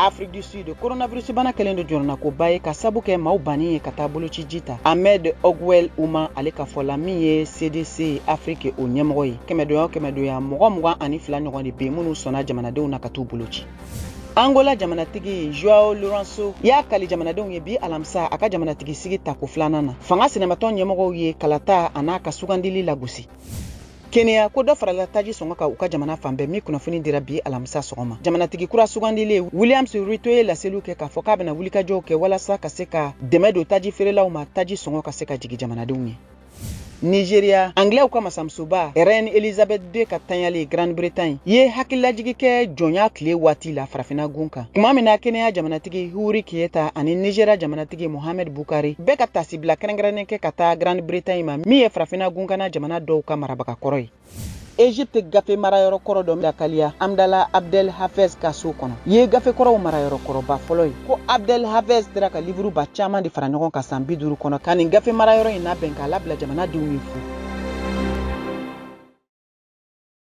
Afrique du Sud, coronavirus bana kɛlen don jɔrɔnakoba ye ka sabu kɛ maaw banni ye ka taa boloci ji ta. Ahmed Ogwell Ouma, ale ka fɔ la, min ye CDC Afrique o ɲɛmɔgɔ ye, kɛmɛdonya o kɛmɛdonya, mɔgɔ 22 ɲɔgɔn de bɛ minnu sɔnna jamanadenw na ka t'u boloci. Angola jamanatigi Joao Lourenço y'a kali jamanadenw ye bi alamisa a ka jamanatigi sigi tako filanan na. Fanga sinamatɔn ɲɛmɔgɔw ye kalata a n'a ka sugandili lagosi. Kenya, ko dɔ farala taji sɔngɔ kan u ka jamana fan bɛɛ, min kunnafoni dira bi alamisa sɔgɔma. Jamanatigi kura sugandilen William Ruto ye laseliw kɛ k'a fɔ k'a bɛna wulikajɔw kɛ walasa ka se ka dɛmɛ don taji feerelaw ma, taji sɔngɔ ka se ka jigin jamanadenw ye. Nigeria, Anglais ka masamusoba Reine Elizabeth II ka tanyali Grande-Bretagne ye hakililajigi kɛ jɔnya tile waati la farafinna gun kan, tuma min na Kenya jamanatigi Uhuru Kenyatta ani Nigeria jamanatigi Mohamed Bukari bɛɛ ka tasibila kɛrɛnkɛrɛnnen kɛ ka taa Grande-Bretagne ma, min ye farafinna gunkana jamana dɔw ka marabaga kɔrɔ ye. Egypte gafe marayɔrɔ kɔrɔ dɔ lakaliya Amdala Abdel Hafez ka so kɔnɔ ye gafe kɔrɔw marayɔrɔ kɔrɔba fɔlɔ ye, ko Abdel Hafez sera ka livuru ba caman de fara ɲɔgɔn kan san 50 kɔnɔ ka nin gafe marayɔrɔ in labɛn k'a labila jamanadenw ye fu.